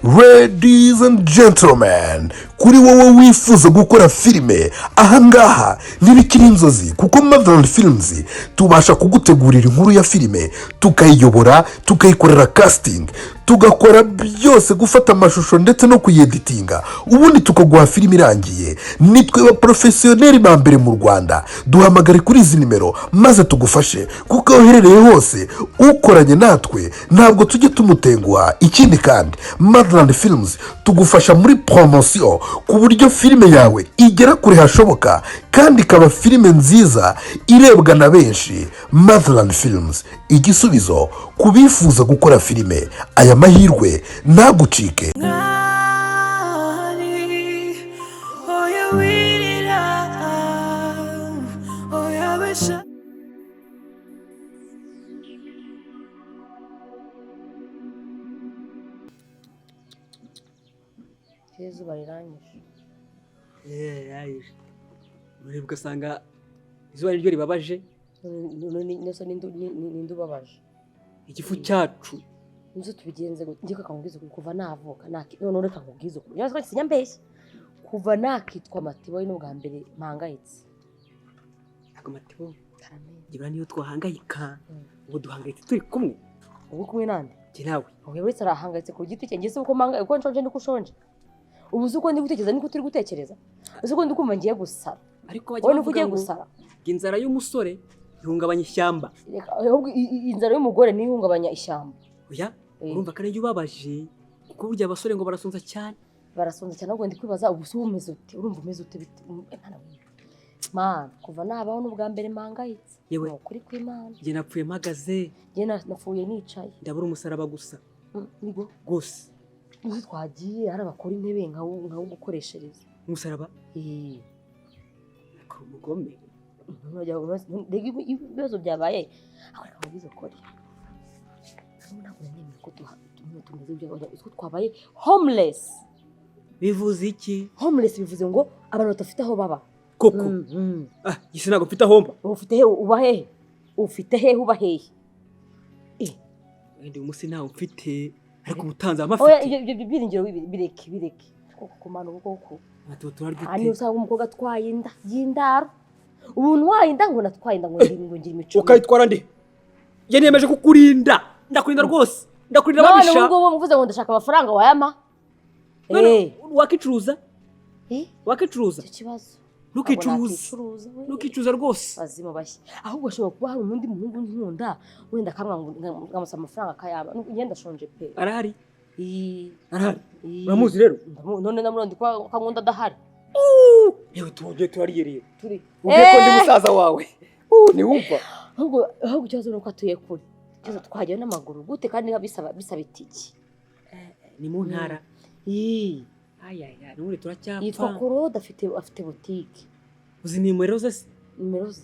Ladies and gentlemen, kuri wowe wifuza gukora filime, ahangaha ntibikiri inzozi, kuko Motherland Films tubasha kugutegurira inkuru ya filime, tukayiyobora, tukayikorera casting, tugakora byose, gufata amashusho ndetse no kuyeditinga, ubundi tukaguha filime irangiye. Nitwe ba professionnel ba mbere mu Rwanda. Duhamagare kuri izi nimero maze tugufashe, kuko aho uherereye hose ukoranye natwe ntabwo tujya tumutenguha. Ikindi kandi, Motherland Films tugufasha muri promotion, ku buryo filime yawe igera kure hashoboka kandi ikaba filime nziza irebwa na benshi. Motherland Films, igisubizo ku bifuza gukora filime. Aya mahirwe ntagucike. Mwari, oya wirira, oya besha. Izuba riranyishe. Yarayije, ureba ugasanga izuba niryo ribabaje. Nese ninde ubabaje? Igifu cyacu. Nzo tubigenze gute? Njye kakubwiza ukuri, kuva navuka none reka nkubwize ukuri, nyazo sinyambeshya, kuva nakitwa Matibo ni ubwa mbere mpangayitse. Ntabwo Matibo ngira niyo twahangayika, ubu duhangayitse turi kumwe. Ubu kumwe nande? Njye nawe. Ubu wese arahangayitse ku giti cye. Njye se uko mpangayitse, uko nshonje niko ushonje. Ubu uzi uko ndi gutekereza niko turi gutekereza. Uzi uko ndi kumva ngiye gusara? Ariko bajya Wowe niko bavuga ugiye ngo gusara. Inzara y'umusore ihungabanya ishyamba. Reka, ahubwo inzara y'umugore niyo ihungabanya ishyamba. Oya, urumva ko ariyo ubabaje, kuko burya abasore ngo barasonza cyane. Barasonza cyane. Ahubwo ndi kwibaza, ubu se umeze ute? Urumva umeze ute? Bite? Mana we. Mana, kuva nabaho n'ubwa mbere mpangayitse. Yewe. Ni ukuri kw'Imana. Njye napfuye mpagaze. Njye napfuye nicaye. Ndabura umusaraba gusa. Nigo. Rwose. Uzi twagiye hari abakora intebe nkawugukoreshereza. Umusaraba? Eh. Akora umugome. Rega ibibazo byabaye aho, reka nkubwize ukuri. Ntabwo nemera ko tumeze ibyo, uko twabaye homeless. Bivuze iki? Homeless bivuze ngo abantu badafite aho baba. Koko? Ah, gise ntabwo mfite aho mba. Ufite he? Uba hehe? Ufite hehe? Uba hehe? Wenda uyu munsi ntawe mfite, ariko ubutanze Oya, amafite. Ibyo byiringiro bireke, bireke. Koko kumana ubu koko. Matibo, turarya Aha niho ute? usanga umukobwa atwaye inda y'indaro. Ubu ntwaye inda, ngo natwaye inda, ngo ngire imico mibi. Ukayitwara nde? Njye niyemeje kukurinda, ndakurinda rwose, ndakurinda None ababisha. ubu ngubu mvuze ngo ndashaka amafaranga, wayama? None Eh. wakicuruza? Eh? Wakicuruza? Icyo kibazo. Ntukicuruze. Ntabwo nakicuruza, we. Ntukicuruza rwose. Bazima bashya. Ahubwo ashobora kuba hari undi muhungu nkunda, wenda nkamusaba amafaranga akayaba. Njye ndashonje pe. Arahari? Ii. Arahari? Ii. Uramuzi rero? None ndamurundi ko kankunda adahari. Yewe, tugiye turariye rero. Turi. Ubwe ko ndi musaza wawe. Ntiwumva. Ahubwo ikibazo ni uko atuye kure. Ikibazo, twajyayo n'amaguru gute kandi bisaba itiki? Ni mu ntara. Ii. Ayaya, n'ubundi turacyapfa. Yitwa Korode, afite butike. Uzi nimero ze se? Nimero ze.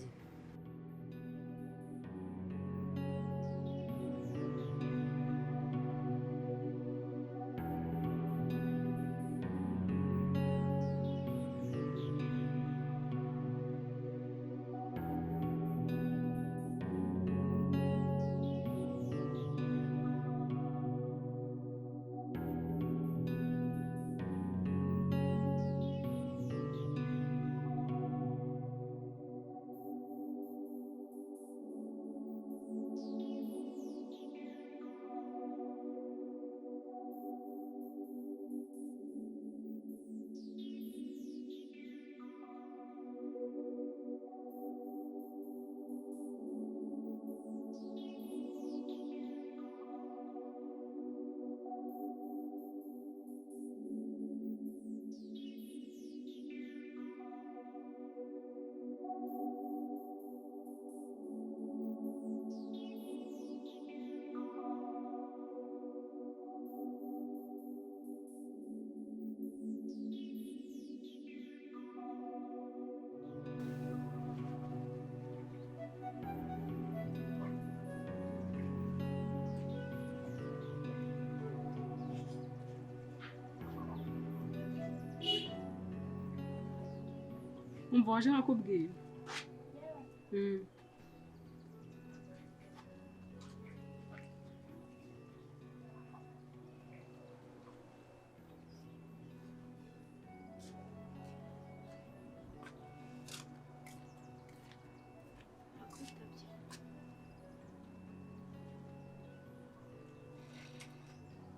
Umva, waje nkakubwira.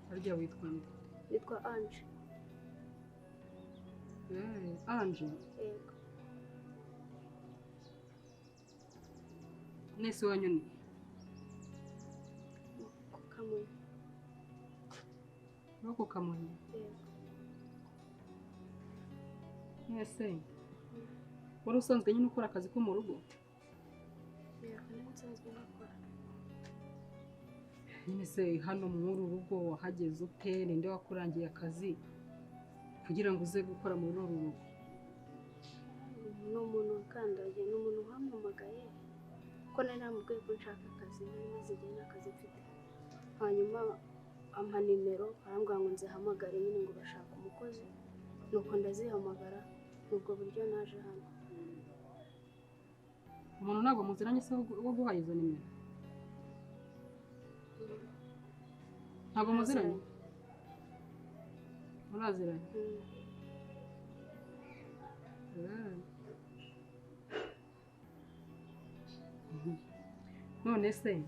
Harya witwa nde? Nitwa Ange. Ange? Yego. Nese wanyu ni? Ku Kamonyi. No ku Kamonyi? Yego. Nese wari usanzwe nyine ukora akazi ko mu rugo? Yego, nari nsanzwe nkakora. Nyine se hano muri uru rugo wahageze ute? Ninde wakurangiye akazi kugira ngo uze gukora muri uru rugo? Ni umuntu wakandagiye, ni umuntu wampamagaye ko nari namubwiye ko nshaka akazi, nari maze igihe nta kazi mfite. Hanyuma ampa nimero arambwira ngo nzihamagare nyine ngo bashaka umukozi, nuko ndazihamagara, nubwo buryo naje hano. Umuntu ntabwo muziranye se wo guhaye izo nimero? Ntabwo muziranye? Muraziranye? None se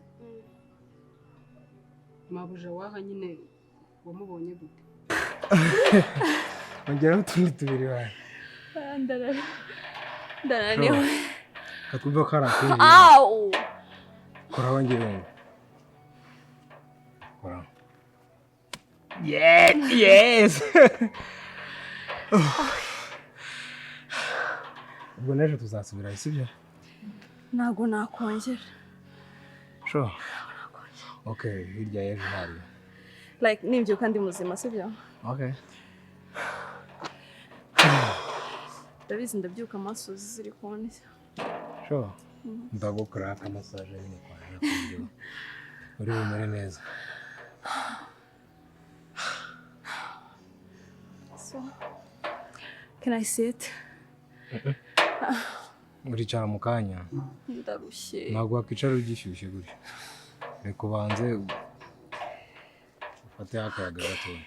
mabuja waha nyine wamubonye gute? Ongeraho utundi tubiri wawe. Ndananiwe. Katwumva ko ari akinjiye. Au! Kora wongere wumve. Kora. Yeah, yes. Ubwo n'ejo tuzasubirayo, sibyo? Ntabwo nakongera. Sure. Okay, hirya y'ejo hariyo. Like nimbyuka ndi muzima, sibyo? Okay. Ndabizi ndabyuka amaso ziri kuboneza. Sure. Ndagukora akamasaje nyine kwa kuburyo uri bumere neza. So, can I sit? Uricara mu kanya. Ndarushye. Ntabwo wakwicara ugishyushye gutya. Reka ubanze ufate akayaga gatoya.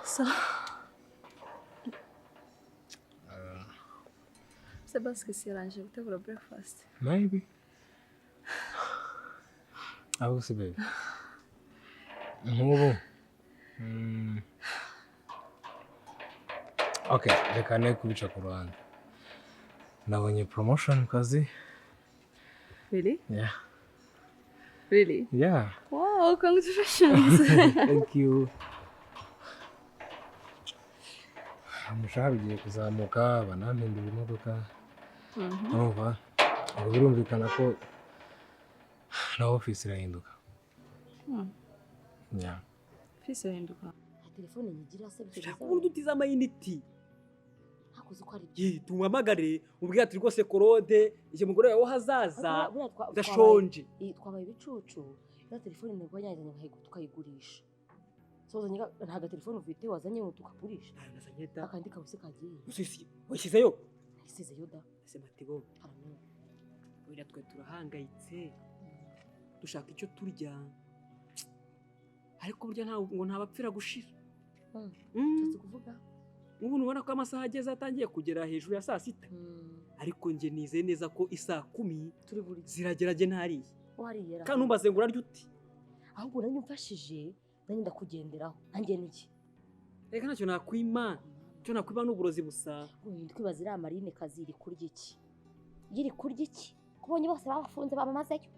So, Sebasike yarangije gutegura breakfast. Maybe. Aho se baby. Nk'ubu. Okay, reka ne kubica ku ruhande. Nabonye promotion mu kazi. Really? Yeah. Really? Yeah. Wow, congratulations. Thank you. Umushahara ugiye kuzamuka, banampindura imodoka. Urumva? Ubu birumvikana ko na office irahinduka. Yeah. Office irahinduka. Telefone nyigira se byo. Shaka ubundi utiza amayiniti. Hakoze uko ari. Ye, tumuhamagare ubwira ati rwose Korode, ije mugore wawe hazaza. Ndashonje. Twabaye ibicucu. Ya telefone nibwo yanyazanye tukayigurisha. Soza nyika ntaga telefone ufite wazanye ngo tukagurisha. Nazanye da. Akandi kabuse kagiye. Usisi, washyizeyo? Nasizeyo da. Ese Matibo. Wira twe turahangayitse. Dushaka icyo turya. Ariko burya nta ngo ntabapfira gushira. Tuzi kuvuga. Ubu ubona ko amasaha ageze atangiye kugera hejuru ya saa sita. Ariko nge nizeye neza ko isaa 10 turi buri ziragerage ntariye. Wariyera. Kandi umbaze ngo urarya uti? Ahubwo nanjye umfashije nanjye ndakugenderaho. Nanjye niki? Reka ntacyo nakwima. Cyo nakwima n'uburozi busa. Twibaza iriya Marine kazi iri kurya iki? Iri kurya iki? Kubonye bose babafunze bamamazeyo.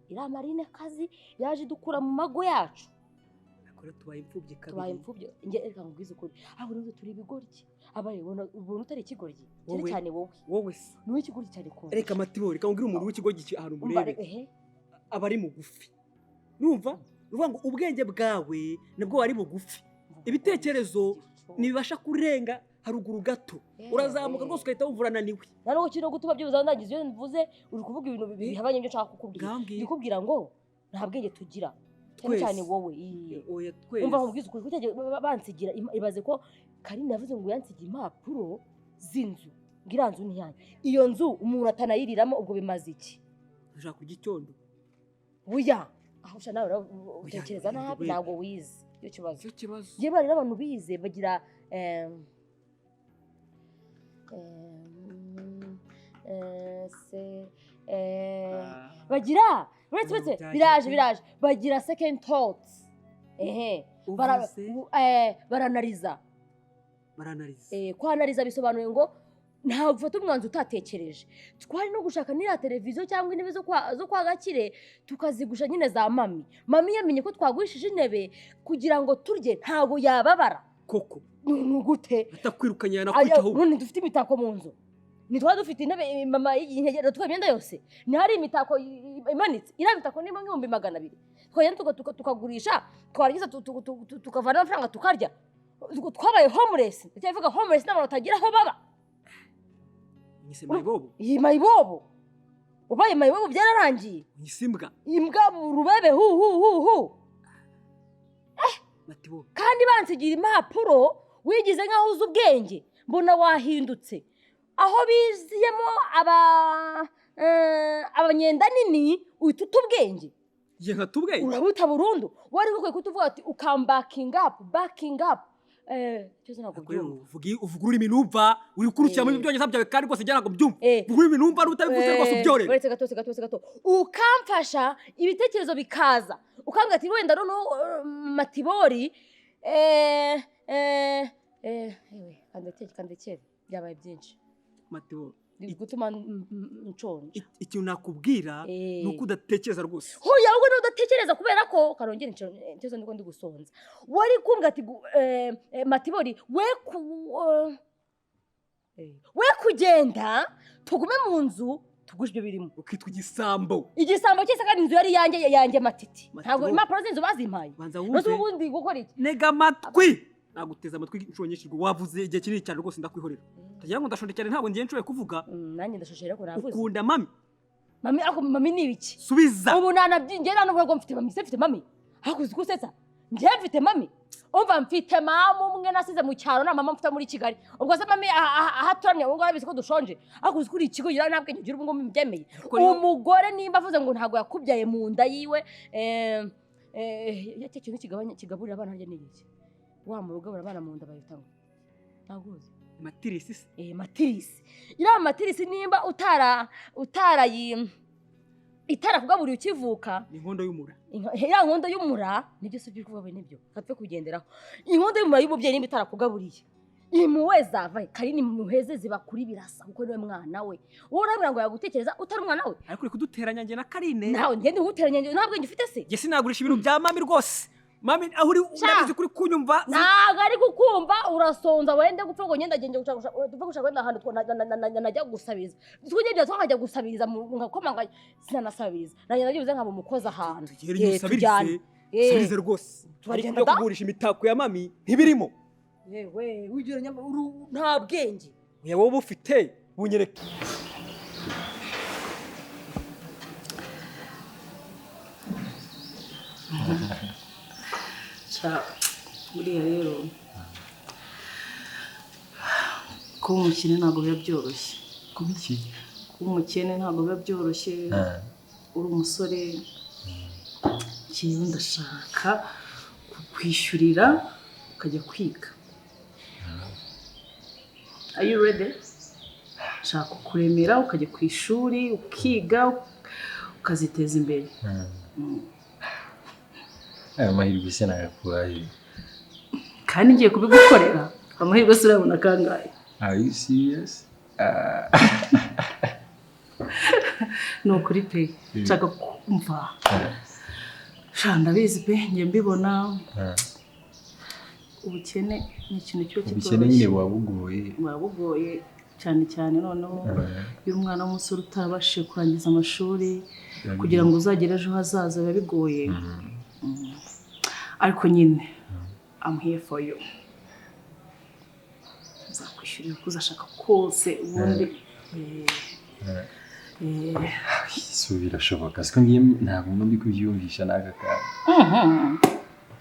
Iriya Marine kazi yaje dukura mu mago yacu. Akora tubaye imfubyi kabiri. Tubaye imfubyi. Nge reka ngubwize ukuri. Aho nubwo turi ibigoryi. Abaye ubona utari ikigoryi. Cyane cyane wowe. Wowe se. Ni ikigoryi cyane ko. Reka Matibo, reka ngubwire umuntu w'ikigoryi ahantu murebe. Aba ari mugufi. Numva? Uvuga ngo ubwenge bwawe nabwo wari bugufi. Ibitekerezo nibasha kurenga haruguru gato. Urazamuka rwose ugahita wumva urananiwe. Nari kino gutuma byibuza ndagize iyo mvuze uri kuvuga ibintu bihabanye n'ibyo nshaka kukubwira. Ndikubwira ngo nta bwenge tugira. Cyane cyane wowe. Oya twese. Umva nkubwize ukuri kuko bansigira ibaze ko Karine yavuze ngo yansigiye impapuro z'inzu. Ngira nzu ntiyanjye. Iyo nzu umuntu atanayiriramo ubwo bimaze iki? Ushaka kurya icyondo. Buya. Aho usha nawe utekereza nabi ntabwo wize. Iyo kibazo. Cyo kibazo. Ye bari n'abantu bize bagira C Bagira uretse biraje bagira second thoughts. Ehe, baranariza. Kwanariza bisobanuye ngo ntabwo ufata umwanzuro utatekereje. Twari no gushaka n'iriya televiziyo cyangwa intebe zo kwa Gakire tukazigusha nyine za mami. Mami yamenye ko twagurishije intebe kugira ngo turye, ntabwo yababara koko. Ni gute atakwirukanye yanakwitaho? None dufite imitako mu nzu, ntitwari dufite intebe mama y'inkegera twa imyenda yose, ntihari imitako imanitse. Iriya mitako ni 200,000 twagenda tukagurisha, twarangiza tukavana amafaranga tukarya. Twabaye homeless. Ndacyavuga homeless n'abantu batagira aho baba. Nyise mayibobo. Iyi mayibobo ubaye mayibobo byararangiye. Nyise imbwa. Imbwa rubebe hu hu hu hu. Matibo. Kandi bansigira impapuro wigize nkaho uzi ubwenge, mbona wahindutse. Aho biziyemo abanyenda nini uhita utubwenge. Ye nka tubwenge. Urabuta burundu. Wari ukwiye kutuvuga ati ukam backing up. Cyose ntabwo byumva. Uvuga ururimi numva, uri kurukira muri byongereza byawe kandi rwose njye ntabwo byumva. Uvuga ururimi numva n'utabivuze rwose ubyorere. Uretse gato. Ukamfasha ibitekerezo bikaza. Ukambwira ati wenda noneho Matibori kandekere byabaye byinshi. Matibori gutuma nshonje. Ikintu nakubwira ni uko udatekereza rwose. Hoya ahubwo ni udatekereza kubera ko karongera inshuro ndiko ndi gusonza. Wari kumbwira ati Matibori we kugenda tugume mu nzu tugushe ibyo birimo. Ukitwa igisambo. Igisambo cyese kandi inzu yari yanjye Matiti. Ntabwo impapuro z'inzu bazimpaye. Banza ubundi gukora iki? Nega amatwi. Naguteza amatwi inshuro nyinshi wavuze igihe kinini cyane rwose ndakwihorera. Tagira ngo ndashonje cyane ntabwo ngiye nshoboye kuvuga. Nanjye ndashonje ariko navuze. Ukunda mami. Mami ako mami ni ibiki? Subiza. Ubu nanabyingiye nanavuga ngo mfite mami, se mfite mami. Hakuzi kusetsa. Ngiye mfite mami. Umva mfite mama umwe nasize mu cyaro na mama mfite muri Kigali. Ubwo se mami ahaturamye ubwo arabizi ko dushonje. Hakuzi kuri ikigo gira ntabwo ngira ubwo mbyemeye. Umugore nimba avuze ngo ntabwo yakubyaye mu nda yiwe cyo kintu kigabanya kigaburira abana harya ni iki? Wa mu rugo abana mu nda bayitanga. Ntabwo uzi. Matirisi. Matirisi. Iriya matirisi nimba utarayi itarakugaburiye ukivuka. Ni inkondo y'umura. Iriya nkondo y'umura nibyo se by'uko babe nibyo. Katwe kugenderaho. Inkondo y'umura y'umubyeyi nimba itarakugaburiye. Impuhwe zava Karini muheze ziba kuri Birasa kuko niwe mwana we. Wowe urabwira ngo yagutekereza utari umwana we. Ariko uri kuduteranya njye na Karine. Nawe ngende uguteranya njye ntabwo njye ufite se. Njye sinagurisha ibintu bya mami rwose. Mami aho uri urabizi kuri kunyumva. Ntabwo ari kukumva urasonza wende gupfa ngo ngenda ngende gushaka wenda ahantu najya gusabiriza. Twigende twakajya gusabiriza ngakomanga sinanasabiriza. Nanjye nagize nkaba umukozi ahantu. Tujyane. Usabirize rwose. Ariko kugurisha imitako ya mami ntibirimo. Yewe ugira nta bwenge. Oya wowe ufite bunyereke. Buriya rero kuba umukene ntabwo biba byoroshye. Kuba iki? Kuba umukene ntabwo biba byoroshye. Uri umusore ikintu ndashaka kukwishyurira ukajya kwiga. Are you ready? Nshaka kukuremera ukajya ku ishuri ukiga ukaziteza imbere. Ayo mahirwe se nagakurahe? Kandi ngiye kubigukorera. Amahirwe se urabona kangahe? Are you serious? Ni ukuri pe. Nshaka kumva. Sha ndabizi pe ngiye mbibona. Ubukene ni ikintu cyo kitoroshye. Ubukene nyine buba bugoye. Buba bugoye cyane cyane noneho iyo umwana w'umusore utarabashije kurangiza amashuri kugira ngo uzagere ejo hazaza biba bigoye. Ariko nyine I'm here for you. Nzakwishyurira uko uzashaka kose ubundi. So birashoboka siko ngiye ntabwo mba kubyiyumvisha n'aka kantu.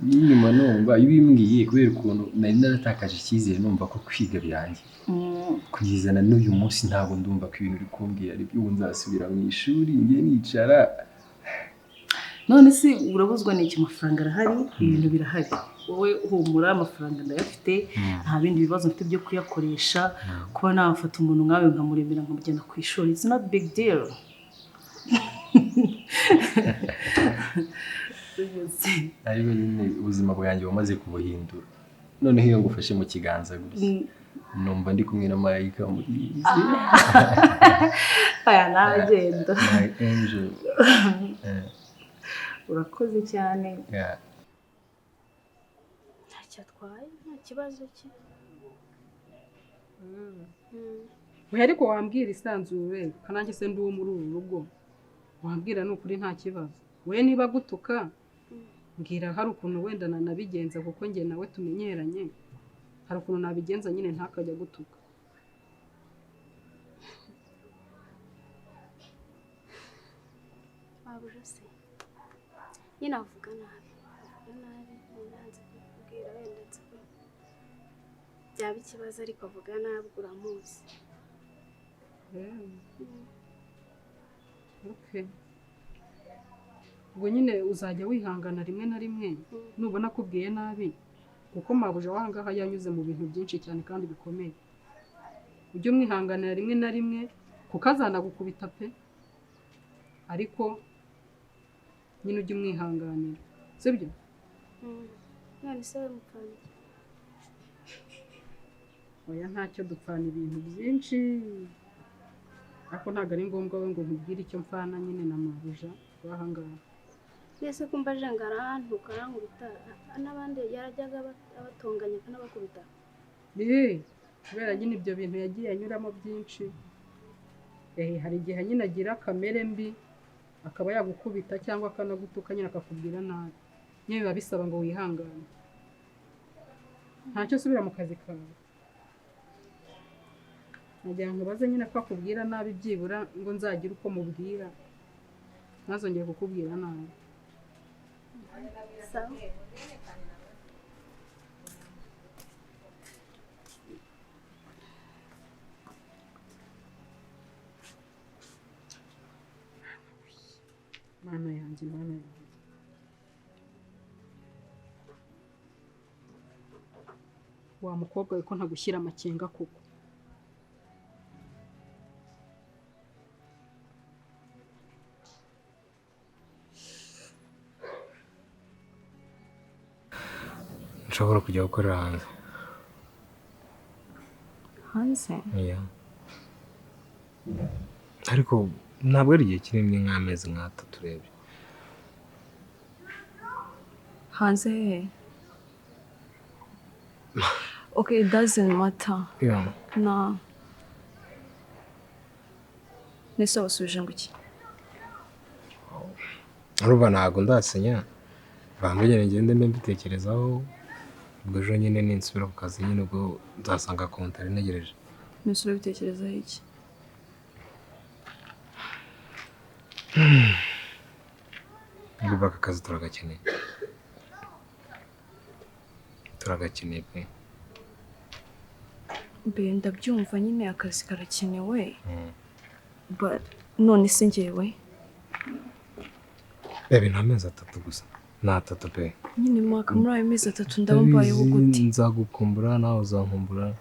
Nyuma numva iyo ubimbwiye kubera ukuntu nari naratakaje icyizere numva ko kwiga birangiye. Kugeza na n'uyu munsi ntabwo ndumva ko ibintu uri kumbwira ari byo, ubu nzasubira mu ishuri ngiye nicara. None se urabuzwa n'iki? Amafaranga arahari, ibintu birahari. Wowe humura amafaranga ndayafite, nta bindi bibazo mfite byo kuyakoresha. Kuba nafata umuntu nkawe nkamuremera nkamujyana ku ishuri, it's not big deal. Ariko nyine ubuzima bwanjye wamaze kubuhindura. Noneho iyo ngufashe mu kiganza gutya, numva ndi kumwe na marayika muri iyi si. Aya nagenda. My angel. Urakoze cyane. Yeah. Ntacyo atwaye, nta kibazo cye. Oya, ariko wambwira isanzure, kanange se ndi uwo muri uru rugo. Wambwira ni ukuri nta kibazo. We niba gutuka mbwira, hari ukuntu wenda nanabigenza kuko njye nawe tumenyeranye. Hari ukuntu nabigenza nyine ntakajya gutuka. Wabuje se nyine avuga nabi, avuga nabi, nanze kukubwira wenda nzi ko byaba ikibazo, ariko avuga nabi uramuzi. Okay. Ubwo nyine uzajya wihangana rimwe na rimwe nubona akubwiye nabi, kuko mabuja wahangaha yanyuze mu bintu byinshi cyane kandi bikomeye. Ujye umwihanganira rimwe na rimwe kuko azanagukubita pe, ariko nyine ujye umwihanganira, sibyo? None se we mupfana iki? Oya, ntacyo dupfana ibintu byinshi, ariko ntabwo ari ngombwa we ngo nkubwire icyo mpfana nyine na mabuja wahangaha. Mbese kumva aje ngo arantuka arankubita, n'abandi yarajyaga abatonganya akanabakubita. Kubera nyine ibyo bintu yagiye anyuramo byinshi. Hari igihe nyine agira kamere mbi akaba yagukubita cyangwa akanagutuka nyine akakubwira nabi. Nyine biba bisaba ngo wihangane. Ntacyo usubira mu kazi kawe. Nagira ngo baze nyine ko akubwira nabi byibura ngo nzagire uko mubwira, ntazongere kukubwira nabi. Sawa. Mana yanjye, mana yanjye. Wa mukobwa we ko ntagushyira amakenga koko. Nshobora kujya gukorera hanze. Hanze? Yeah. Ariko ntabwo ari igihe kinini, nk'amezi nk'atatu urebye. Hanze he? Okay, it doesn't matter. Yeah. Na. Nese wasubije ngo iki? Urumva ntabwo ndasinya. Bambwira ngende mbe mbitekerezaho. Ubwo ejo nyine ninsubira ku kazi nyine ubwo nzasanga kontari ntegereje. Nese urabitekerezaho iki? Urumva aka kazi turagakeneye. Turagakeneye pe. Mbe ndabyumva nyine akazi karakenewe. But none se njyewe? Baby, ni amezi atatu gusa. Ni atatu pe. Nyine mwaka muri ayo mezi atatu ndaba mbayeho gute? Nzagukumbura nawe uzankumbura.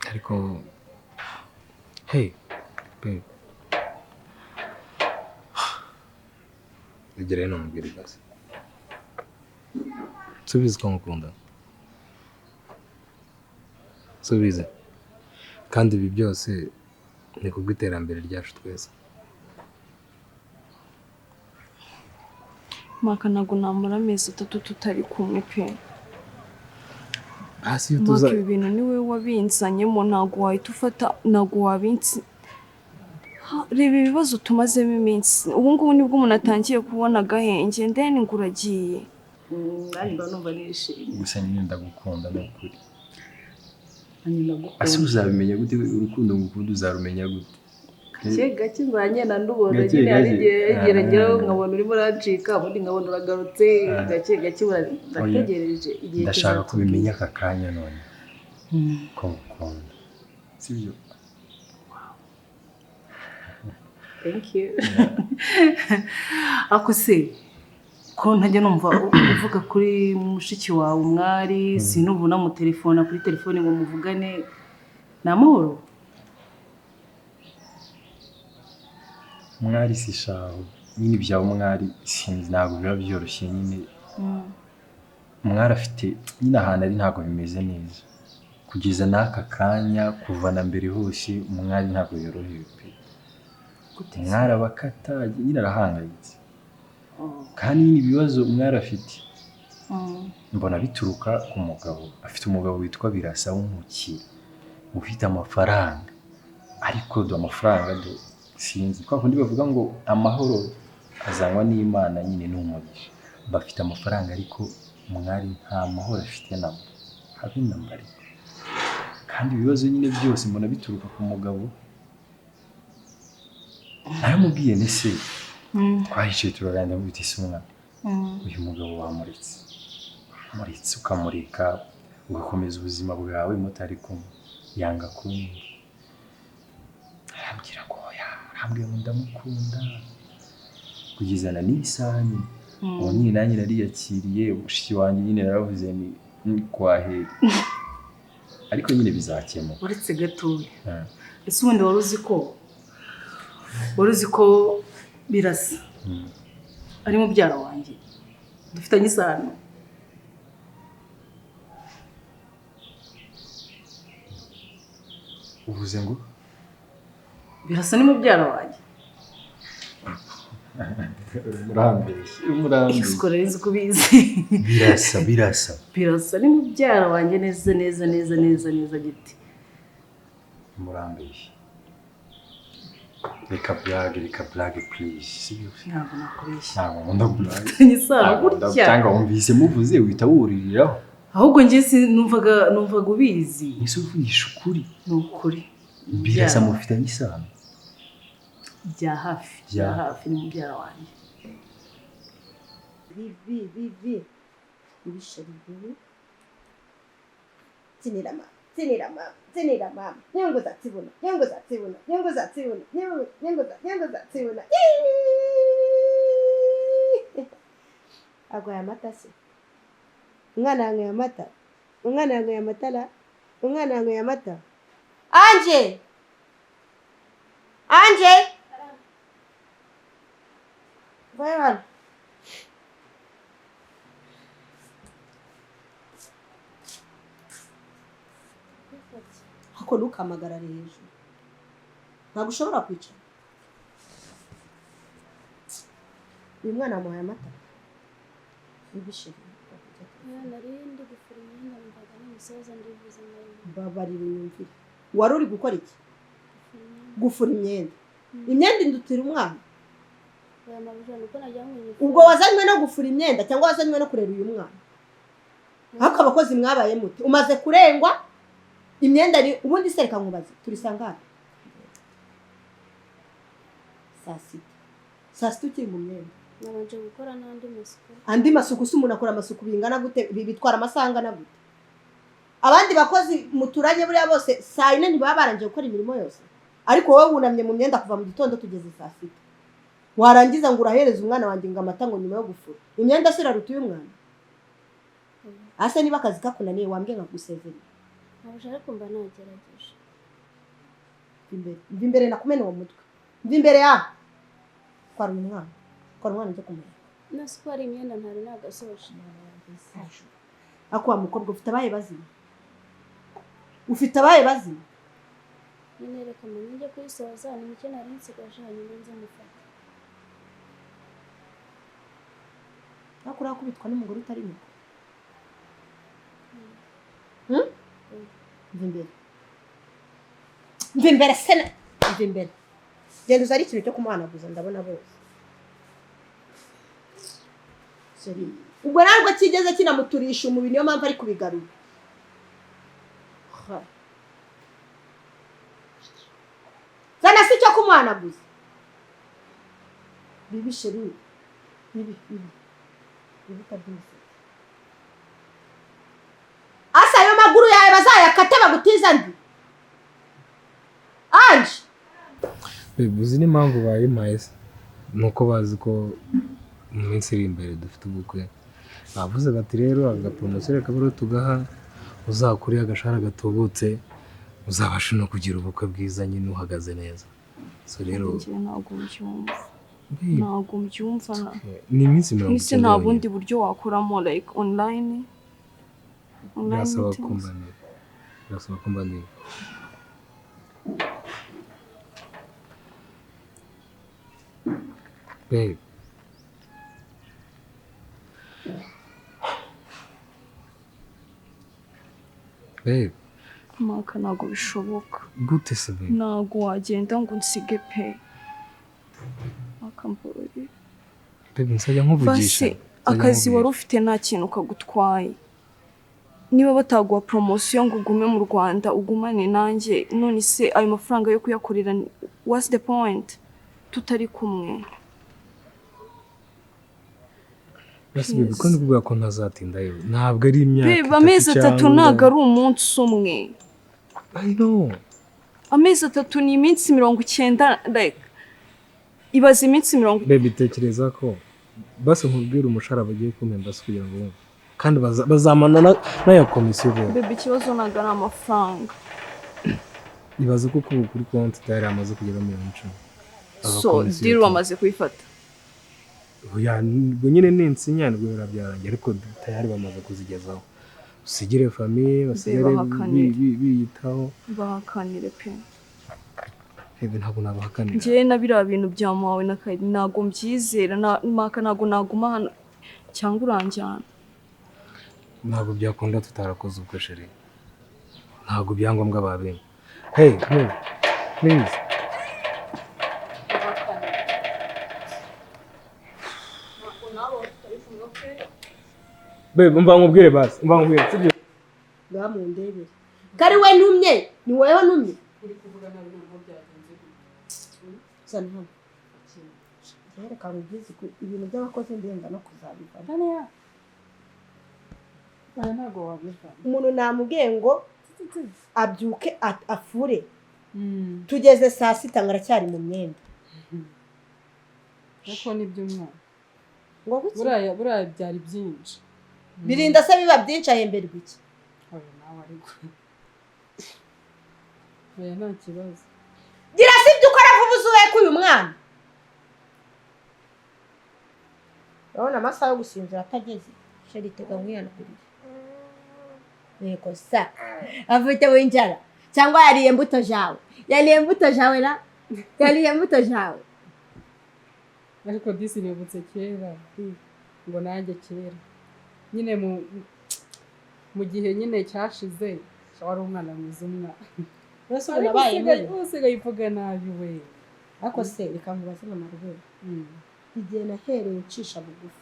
Ariko hey babe, igere hino mubwire basi. Subiza ko ngukunda. Subiza. Kandi ibi byose ni kubw'iterambere ryacu twese. Maka ntabwo namara amezi atatu tutari kumwe pe. Hasi iyo tuza Maka ibi bintu niwe wabinzanyemo, ntabwo wahita ufata, ntabwo wabinsi. Reba ibibazo tumazemo iminsi. Ubu ngubu nibwo umuntu atangiye kubona agahenge, ndeni ngo uragiye. Nanjye mba numva nishimye. Gusa nyine ndagukunda ni ukuri. Nanjye ndagukunda. Ese uzabimenya gute urukundo ngukunda, uzarumenya gute? Gake gake nzagenda ndubona Gake nyine, hari gake. igihe ngeraho nkabona urimo urancika, ubundi nkabona uragarutse, gake gake ndategereje igihe Ndashaka kizatubwira. kubimenya aka kanya none ko ngukunda, sibyo? Thank you. Ako se ko ntajya numva uvuga kuri mushiki wawe umwari, sinumva unamutelefona kuri telefone ngo muvugane, ni amahoro? Umwari si shaho nyine, ibya umwari sinzi, ntabwo biba byoroshye nyine. Umwari afite nyine ahantu ari, ntabwo bimeze neza kugeza n'aka kanya. Kuva na mbere hose umwari ntabwo yorohewe pe. Umwari aba akata nyine, arahangayitse, kandi nyine ibibazo umwari afite mbona bituruka ku mugabo. Afite umugabo witwa Birasa w'umukire ufite amafaranga, ariko do amafaranga do sinzi, kwa kundi bavuga ngo amahoro azanywa n'Imana nyine ni umugisha. Bafite amafaranga ariko umwari nta mahoro afite namba, habe namba. Ariko kandi ibibazo nyine byose mbona bituruka ku mugabo. Naramubwiye nese, twahicaye turaganira, mubita ese umwana, uyu mugabo wamuretse, wamuretse ukamureka ugakomeza ubuzima bwawe mutari kumwe? Yanga kunyumva, arambwira ngo oya, arambwira ngo ndamukunda kugeza na n'iyi saha nyine. Ubu nyine nanjye nariyakiriye, mushiki wanjye nyine naravuze ni kwaheri, ariko nyine bizakemuka. Uretse gatoya, ese ubundi wari uzi ko Birasa ari mubyara wanjye, dufitanye isano? Uvuze ngo? Birasa ni mubyara wanjye. Murambeshye, murambeshye. Siko nari nzi ko ubizi. Birasa, Birasa? Birasa ni mubyara wanjye neza neza neza neza neza giti. Murambeshye, reka blague, reka blague please, sibyo? Ntabwo nakubeshya. Ntabwo nkunda blague. Dufitanye isano. Ntabwo nkunda. Gutya. Cyangwa wumvise muvuze uhita wuririraho? Ahubwo njye numvaga ubizi. Ese uvugisha ukuri? Ni ukuri. Birasa mufitanye isano? Bya hafi, bya hafi, ni mubyara wanjye. Bibi, bibi, ibishari bibi. Tsinira mama, tsinira mama, tsinira mama. Nyunguza tsibuna, nyunguza tsibuna, nyunguza tsibuna, nyunguza, nyunguza, nyunguza tsibuna. Agwaye amata se? Umwana yanyweye amata? Umwana yanyweye amata la? Umwana yanyweye amata? Anje, Anje, vayo hano. Ariko ntukamagarare hejuru, ntabwo ushobora kwicara. Uyu mwana wamuhaye amata wibishije? Nari ndi gufura imyenda, numvaga n'imisoza ndivuze ngo Mbabarira unyumvire, wari uri gukora iki? Gufura imyenda. Gufura imyenda? Imyenda indutira umwana? Oya mabuja, nuko nagira ngo nyifure. Ubwo wazanywe no gufura imyenda cyangwa wazanywe no kurera uyu mwana? Ariko abakozi mwabaye mute? Umaze kurengwa imyenda ni ubundi se? Reka nkubaze, turi sangana saa 6, saa 6 ukiri mu myenda? Nabanje gukora n'andi masuku. Andi masuku se? Umuntu akora amasuku bingana gute? Bitwara amasaha angana gute? Abandi bakozi muturanye buriya bose saa 4 ntibaba barangije gukora imirimo yose, ariko wowe wunamye mu myenda kuva mu gitondo tugeze saa 6, warangiza ngo urahereza umwana wanjye ngo amata, ngo nyuma yo gufura imyenda. Se iraruta uyu mwana? Ase niba akazi kakunaniye wambwiye nkagusezerera. Mabuja, ariko mba nagerageje. Mva imbere, mva imbere, nakumena uwo mutwe. Mva imbere ya, twara uyu mwana, twara umwana ujye kumureba. Nasi ko hari imyenda ntari nagasoje. Ariko wa mukobwa, ufite abaye bazima? Ufite abaye bazima? Nyine reka mama njye kuyisoza, ni mike nari nsigaje, hanyuma nze mufate. Ariko urakubitwa n'umugore utari nyoko? Hmm? Mva imbere, mva imbere sena, mva imbere. Genda uzane ikintu cyo kumuhanaguza, ndabona bose. Sorry. Ubwo ntabwo kigeze kinamuturisha umubiri, niyo mpamvu ari kubigarura. Ha. Zana si icyo kumuhanaguza. Bibi chérie, bibi, bibi, bibi, utarya. Asa ayo maguru yawe bazayakate bagutiza andi. Anje. Babe, uzi n'impamvu bayimpaye se? Ni uko bazi ko mu minsi iri imbere dufite ubukwe. Bavuze bati rero agaporomosiyo reka buriya tugaha, uzakure agashahara gatubutse, uzabashe no kugira ubukwe bwiza nyine uhagaze neza. So rero Njye ntabwo mbyumva. Ntabwo mbyumva na. Ni iminsi 90. Nise nta bundi buryo wakoramo like online. Birasaba kumbanira. Birasaba kumbanira. Babe. Babe. Maka ntabwo bishoboka. Gute se babe? Ntabwo wagenda ngo unsige pe. Maka mbabarira. Babe nzajya nkuvugisha. Basi akazi wari ufite nta kintu kagutwaye. Niba bataguha promotion ngo ugume mu Rwanda ugumane nanjye, none se ayo mafaranga yo kuyakorera what's the point? Tutari kumwe. Basi babe ko ndikubwira ko ntazatindayo. Ntabwo ari imyaka itatu. Babe amezi 3 ntabwo ari umunsi umwe. I know. Amezi 3 ni iminsi 90 like ibaze iminsi 90. Babe tekereza ko basi nkubwira umushahara bagiye kumpemba se kugira ngo wumve. Kandi bazamana n'aya komisiyo bo. Babe ikibazo ntabwo ari amafaranga. Ibaze ko ubu kuri konti tayari amaze kugera 10,000,000. So deal wamaze kuyifata. Oya nyine ni insinya nibwo birabyarangiye ariko tayari bamaze kuzigezaho. Usigire famille basigare biyitaho. Bahakanire pe. Babe ntabwo nabahakanira. Njye na biriya bintu bya mawe na Kayidi ntabwo mbyizera na Maka ntabwo naguma hano cyangwa uranjyana. Ntabwo byakunda tutarakoze ubwo chérie. Ntabwo byangombwa babimpa. Hey, no. Please. Babe umva nkubwire basi, umva nkubwire sibyo? Ngamundebere. Kari we ntumye, ni wewe ntumye. Uri kuvuga nabi ntabwo byagenze gute. Sana hano. Reka nkubwize ibintu by'abakozi ndenga no kuzabivamo. Tania. Aya ntabwo wabivamo. Umuntu namubwiye ngo abyuke afure. Tugeze saa 6 ngaracyari mu myenda. Ariko ni by'umwana. Ngo kuki? Buraya byari byinshi. Birinda se biba byinshi ahemberwa iki? Oya nawe ariko. Oya nta kibazo. Gira si ibyo ukora vuba uzuwe uyu mwana. Urabona amasaha yo gusinzira atageze. Sheri tega nkwihanagurire. Yego sa. Afite w'injara cyangwa yariye imbuto jawe. Yariye imbuto jawe la. Yariye imbuto jawe. Ariko disi nibutse kera ngo nanjye kera. Nyine mu gihe nyine cyashize wari umwana mwiza umwana. Bose unabaye usigaye uvuga nabi we. Ariko se reka nkubaze mama Rwera. Igihe nahereye ncisha bugufi.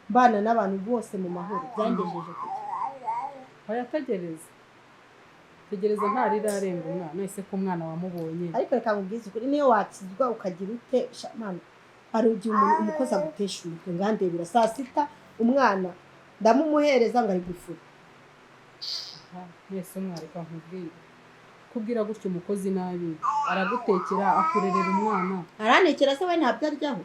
Mbana n'abantu bose mu mahoro byangejeje kuki? Oya tegereza. Tegereza ntarirarenga umwana ese ko umwana wamubonye. Ariko reka nkubwize ukuri niyo wakizwa ukagira ute mama hari igihe umuntu umukozi agutesha umutwe ngandebera saa 6 umwana ndamumuhereza ngo ari gufura. Mwese mwareka nkubwire. Kubwira gutyo umukozi nabi aragutekera akurerera umwana. Arantekera se we ntabyo aryaho.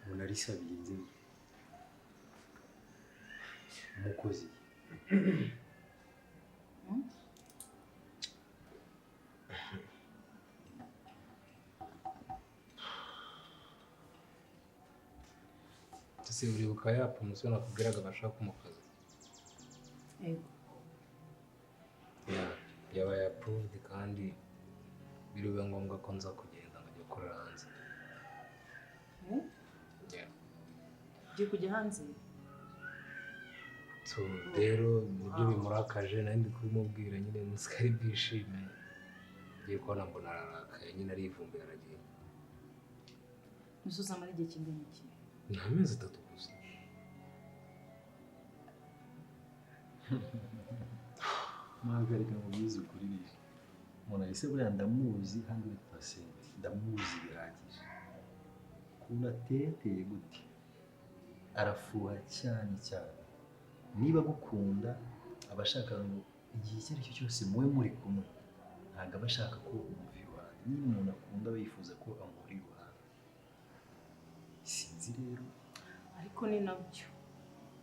Monalisa bigenze umukozi Ese uribuka ya promotion nakubwiraga bashaka mu kazi? Yego. Yeah, yabaye approved kandi biriwe ngombwa ko nza kugenda nkajya gukorera hanze. Yeah. Ugiye kujya hanze? So rero nibyo bimurakaje, nari ndi kubimubwira nyine nzi ko ari bwishime, ngiye kubona mbona ararakaye nyine arivumbuye aragiye. Mbese uzamara igihe kingana iki? Ni amezi 3 gusa. Mpagarika ngo ubwize ukuri rero. Monalisa buriya ndamuzi 100%, ndamuzi bihagije. Ukuntu ateye gute? Arafuha cyane cyane. Niba agukunda aba ashaka ngo igihe icyo ari cyo cyose mube muri kumwe, ntabwo aba ashaka ko umuva iruhande. Niba umuntu akunda aba yifuza ko amuhora iruhande. Sinzi rero. Ariko ni nabyo.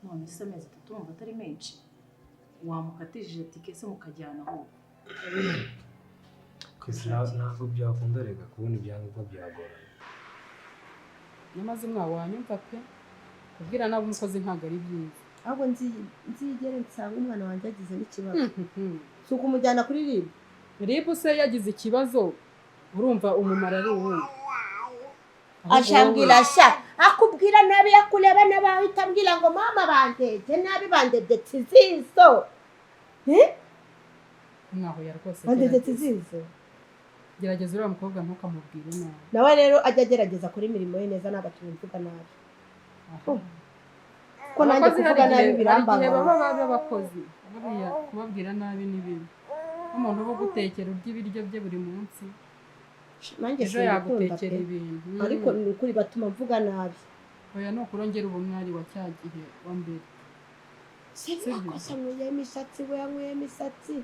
None se amezi 3 wumva atari menshi? Wamukatishije tike se mukajyana aho? Ntabwo byakunda reka kubona ibyangombwa byagorana. Nyamaze mwawanyumva pe, kubwira nabi umukozi ntabwo ari byiza. Ahubwo nzigere nsanga umwana wanjye yagize n'ikibazo. Si ukumujyana kuri RIB? RIB se yagize ikibazo urumva umumaro ari uwuhe? Ashambwira sha akubwira nabi yakureba nabi ahita ambwira ngo mama bandebye nabi bandebye tizizo. Mwaho rwose bandebye tizizo. Gerageza uriya mukobwa ntukamubwire nabi. Nawe rero ajya agerageza kuri imirimo ye neza ntabwo tumvuga nabi. Ko nanjye kuvuga nabi birambangamiye. Baba babe abakozi buriya kubabwira nabi ni bibi. Umuntu uba ugutekera urya ibiryo bye buri munsi. Nanjye ejo yagutekera ibintu. Ariko ni ukuri batuma mvuga nabi. Oya ni ukurongera ubumwari wa cya gihe wa mbere. Sibyo nkuye imisatsi we yankuye imisatsi.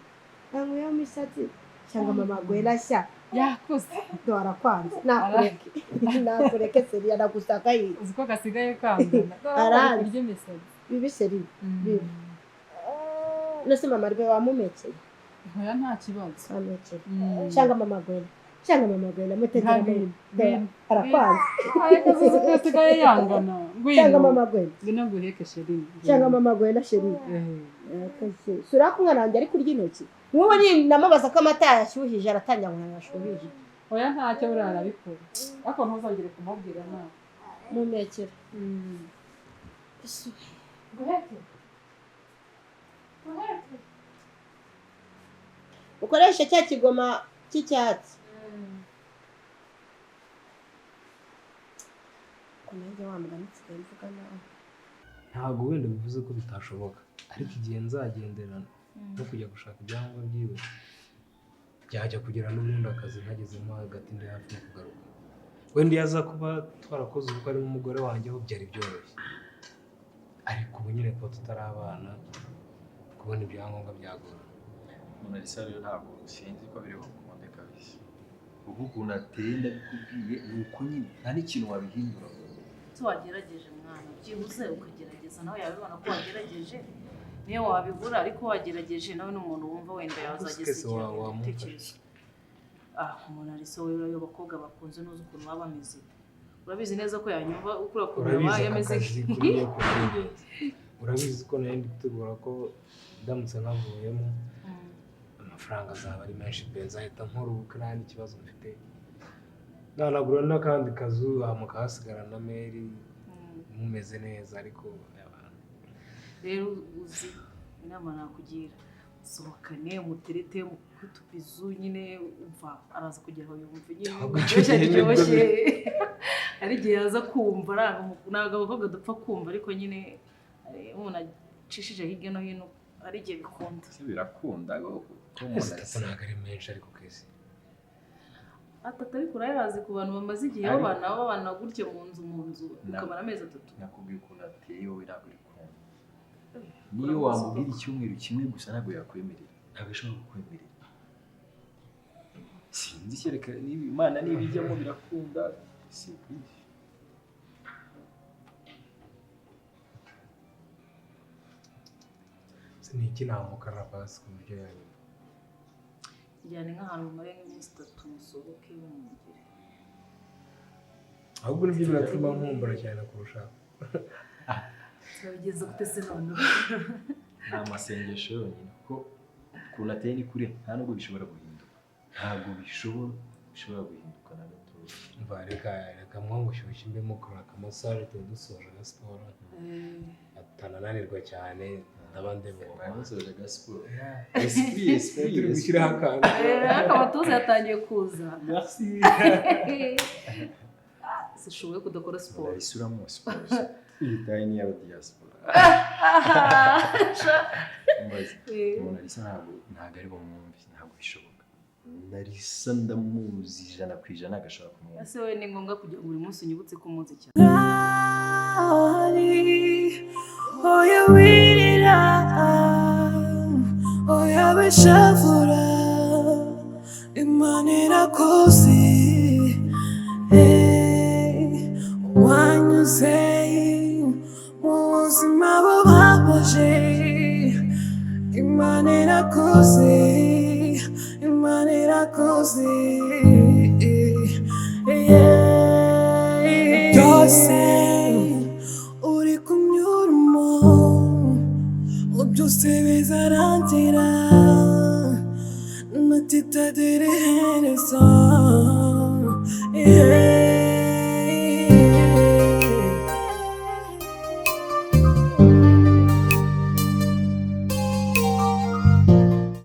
Yankuye imisatsi. Cyangwa mama gwera sha. Yakuze. Dora kwanza. Nakureke. Nakureke seri aragusaka yi. Uzi ko gasigaye kangana. Aranze. Kurya imisatsi. Bibi seri. Bibi. Nose mama rwe wamumekeye. Oya nta kibazo. Wamumekeye. Cyangwa mama gwera. Cyangwa mama gwera mutegera muri. Arakwanze. Ariko uzi ko asigaye yangana. Cyangwa mama gwera. Ngwino nguheke sheri. Cyangwa mama gwera sheri. Sura ko umwana wanjye ari kurya intoki. Nk'ubu ni namubaza ko amata yashyuhije aratangira ngo yashyuhije. Oya ntacyo buriya arabikora. Ariko ntuzongere kumubwira nabi. Mumekera. Guheke. Guheke. Ukoreshe cya kigoma cy'icyatsi. Nanjye wa mugani nsigaye mvuga nabi. Ntabwo wenda bivuze ko bitashoboka, ariko igihe nzagendera no kujya gushaka ibyangombwa byiwe byajya kugera n'ubundi akazi ntagezemo hagati ndi hafi no kugaruka. Wenda iyo aza kuba twarakoze ubukwe ari n'umugore wanjye ho byari byoroshye, ariko ubu nyine kuba tutari abana kubona ibyangombwa byagorana. Monalisa rero ntabwo sinzi ko biri bukunde kabisa. Ubu ukuntu ateye ndabikubwiye ni uko nyine nta n'ikintu wabihindura. Wagerageje mwana, byibuze ukagerageza nawe yabibona ko wagerageje, niyo wabibura ariko wagerageje nawe ni umuntu wumva wenda yazageza igitekerezo. Monalisa we uriya bakobwa bakunze nuzi ukuntu baba bameze. Urabizi neza ko yanyumva ukura ukuntu yabaye ameze. Urabizi ko nari ndi gutegura ko ndamutse nkavuyemo amafaranga azaba ari menshi pe, nzahita nkora ubukwe nta n'ikibazo mfite. Nanagura n'akandi kazu mukahasigara na Mary mumeze neza ariko abantu. Rero uzi inama nakugira, sohokane umuterete mukutubizu nyine umva araza kugera aho yumva nyine biryoshye. Ari igihe aza kumva ntabwo abakobwa dupfa kumva ariko nyine umuntu acishije hirya no hino ari igihe bikunda. Birakunda ko Monalisa ntabwo ari menshi ariko kesi. Atatu ariko urayazi ku bantu bamaze igihe babana gutya mu nzu ukamara amezi 3. Nakubwiye ukuntu ateye wowe ntabwo uri kumva. Niyo wamubwira icyumweru kimwe gusa ntabwo yakwemerera, ntabwo ashobora kukwemerera. Sinzi kereka niba Imana niba ijyamo birakunda simbizi. Ni iki namukara basi ku buryo yanyuma? Tujyane nk'ahantu mumare nk'iminsi 3 musohoke mumugire. Ahubwo nibyo biratuma nkumbura cyane kurushaho. Turabigeza gute se noneho? Ni amasengesho yonyine kuko ukuntu ateye ni kure nta nubwo bishobora guhinduka. Ntabwo Bishobora guhinduka na gato. Umva, reka reka mwangushyushye mbe mukora akamassage, tuba dusoje aga siporo, atanananirwa cyane, ndaba ndeba. Musoje aga siporo. Esprit, esprit. Turi gushyiraho akantu. Ariko amatuza yatangiye kuza. Merci. Sishoboye kudakora siporo. Monalisa siporo. Iyi taille ni iy'aba diaspora. Mbaze, Monalisa ntabwo ari bumwumve, ntabwo bishoboka. Monalisa ndamuzi 100%, ntabwo ashobora kumwumva. Ese wowe ni ngombwa kugira ngo buri munsi unyibutse ko umuzi cyane? Oya wirira, oya wishavura, Imana irakuzi. Hey, wanyuze mu buzima bubabaje, Imana irakuzi, Imana irakuzi. Yeah. Byose uri kunyuramo byose bizarangira, natitagira iherezo. Yeah.